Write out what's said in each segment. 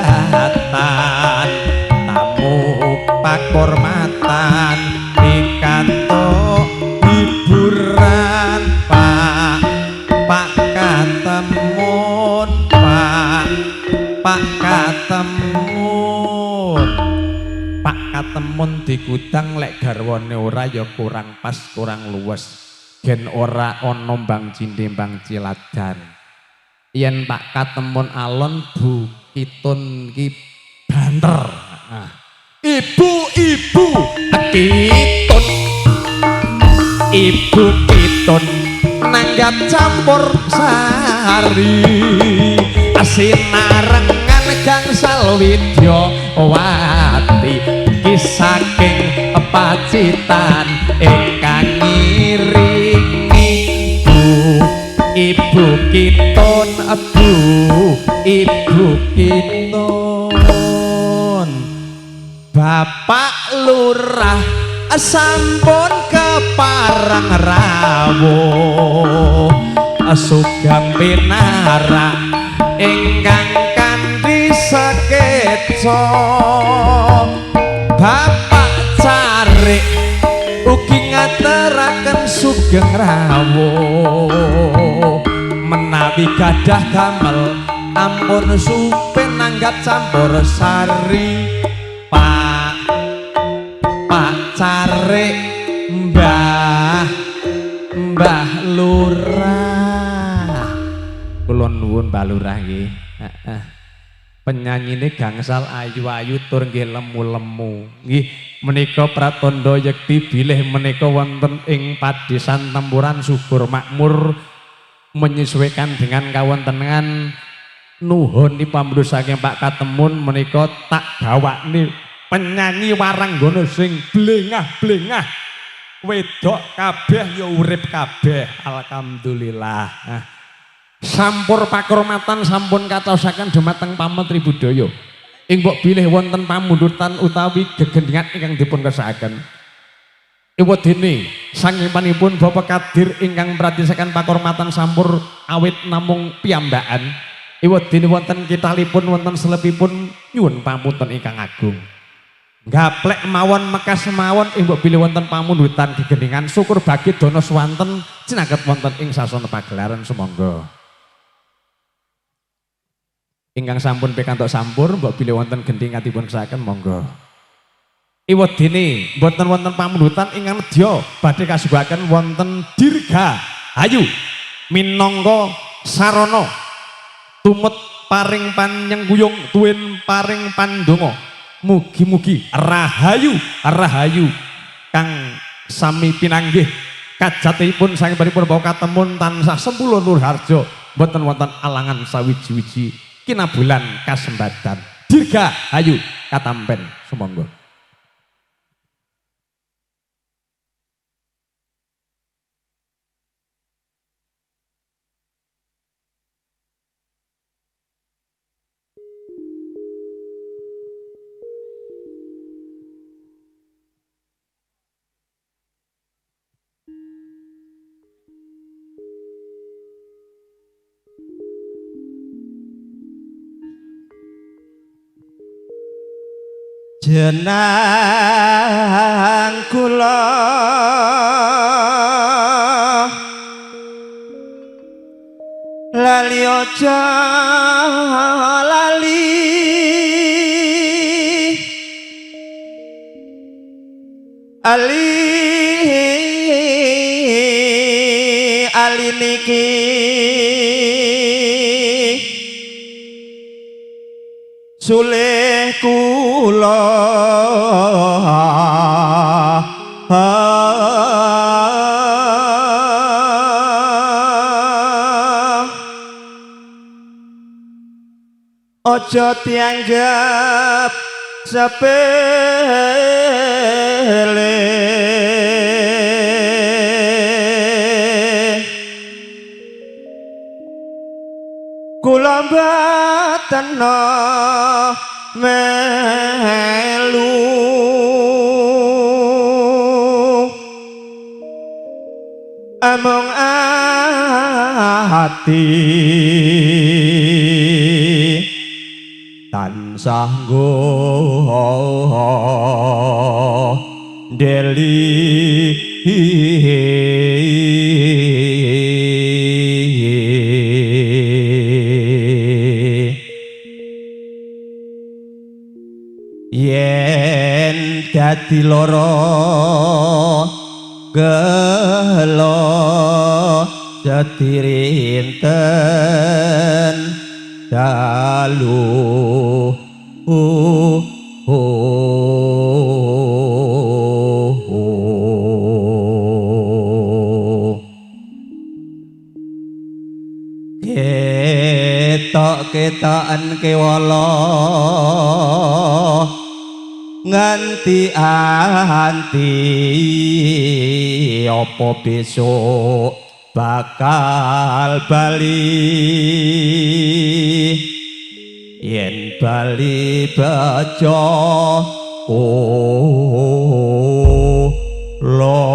hajatan tamu pakurmatan pikantuk hiburan. Pak Pak Katemun, Pak Pak Katemun, Pak Katemun digudang lek garwane ora ya kurang pas kurang luwes gen ora ana mbang cindhe mbang ciladan. Yen Pak Katemun alon Bu Kitun ki banter. Nah. Ibu-ibu Kitun, Ibu Kitun nanggap campur sari asinarengan gangsal widyawati kisaking Pacitan ingkang ngiringi. Bu Ibu Kitun, Bu Ibu Kitun. Bapak Lurah sampun kepareng rawuh sugeng pinarak ingkang kanthi sekeca. Bapak Carik ugi ngaturaken sugeng rawuh menawi gadah damel ampun supe nanggap campur sari. Pak Pak Carik, Mbah Mbah Lurah, kula nuwun Mbah Lurah nggih. Heeh. Penyanyine gangsal ayu-ayu tur nggih lemu-lemu. Nggih menika pratandha yekti bilih menika wonten ing padesan Tempuran subur makmur menyesuaikan dengan kawontenan nuhun pamrih saking Pak Katemun menika tak gawakne penyanyi waranggono sing blengah-blengah wedok kabeh ya urip kabeh alhamdulillah. Nah, sampur pakurmatan sampun katosaken dumateng pamentri budaya ing mbok bilih wonten pamundutan utawi gegendingan ingkang dipun kersakaken. Ewadene saking panipun Bapak Kadir ingkang pratisaken pakurmatan sampur awit namung piyambakan. Ewadene wonten kitalipun wonten selepipun nyuwun pamunten ingkang agung. Gaplek mawon mekas mawon ing mbok bilih wonten pamundutan gegendingan syukur bagi dana swanten cinaket wonten ing sasana pagelaran sumangga. Ingkang sampun pikantuk sampur mbok bilih wonten gending katipun kersakaken monggo. Ewadene mboten wonten pamundutan ingkang nedya badhe kasuguhaken wonten dirga hayu minangka sarana tumut paring panyengkuyung tuwin paring pandonga. Mugi-mugi rahayu rahayu kang sami pinanggih kajatipun saking paripun Bapak Katemun tansah sempulur nur harjo mboten wonten alangan sawiji-wiji kinabulan kasembadan. Dirga hayu katampen sumangga. Jenang kula lali aja lali ali ali niki sulih kula aja dianggap sepele kula mboten melu amung ati Tansah nggo deli. Yen dadi lara gelo sedirinten dalu. Ketok-ketokan kewala nganti anti apa besok bakal bali. Yen bali bejo kula.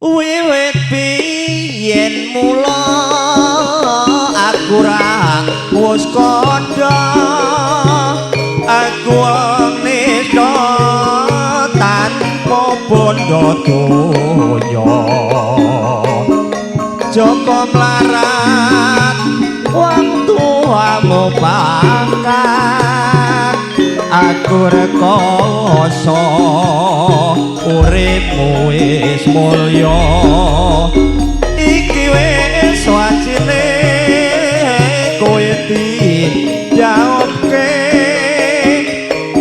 Wiwit biyen mula aku ra wis kandha, aku wong nista tanpa bondo donya. Joko mlarat wong tuamu pangkat, aku rekoso uripmu wis mulya. Iki wis wajine kowe dijawabke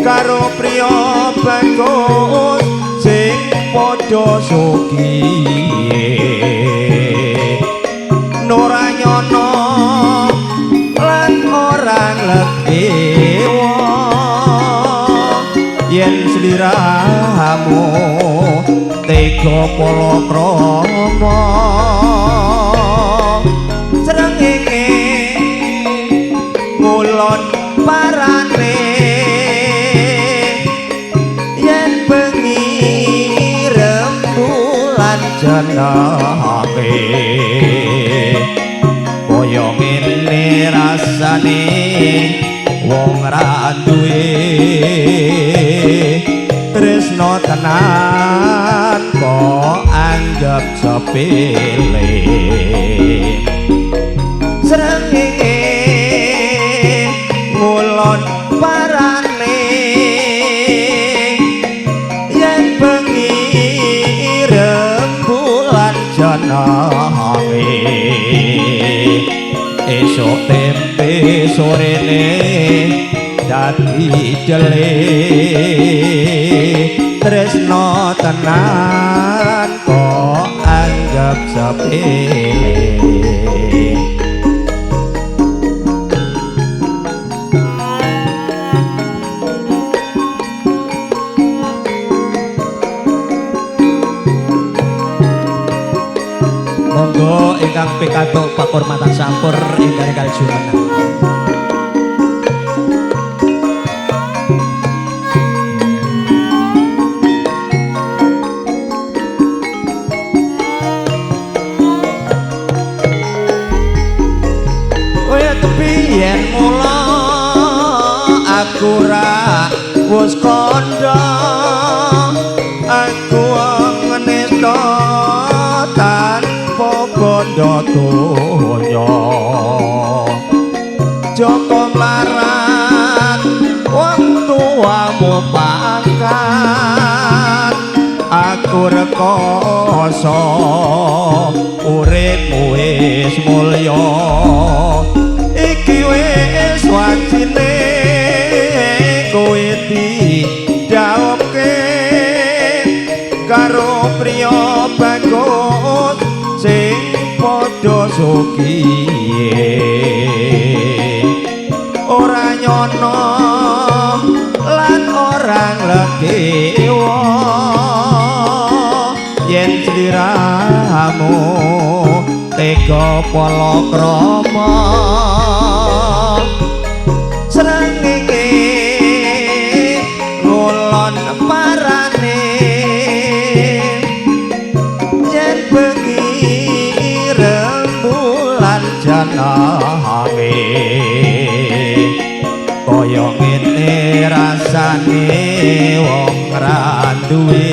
karo priya bagus sing padha sugihe. Ora nyono lan ora nglegewa yen sliramu tega palakrama. Srengenge ngulon parane yen bengi rembulan jenenge. Kaya ngene rasane wong ra duwe tresno tenan kok anggap sepele. Srengenge ngulon parane yen bengi rembulan jenenge. Esuk tempe sorene dadi jele tresno tenan kok anggap sepele. Monggo ingkang pikantuk pakurmatan sampur ingkang enggal jumeneng. Yen mula aku ra wis kandha, aku wong nista tanpa bondo donya. Joko mlarat wong tuamu pangkat, aku rekoso uripmu wis mulya. Iki wis wajine kowe dijawabke karo priya bagus sing padha sugihe. Ora nyono lan ora legiwa yen sliramu tega palakrama. Srengenge ngulon parane yen bengi rembulan jenenge kaya ngene rasane wong ra duwe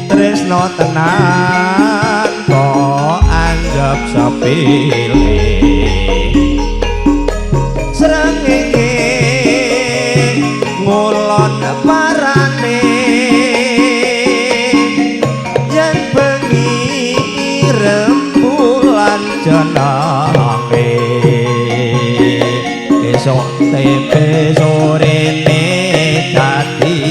tresno tenan kok anggap sepele. Srengenge ngulon parane yen bengi rembulan jenenge esuk tempe sorene dadi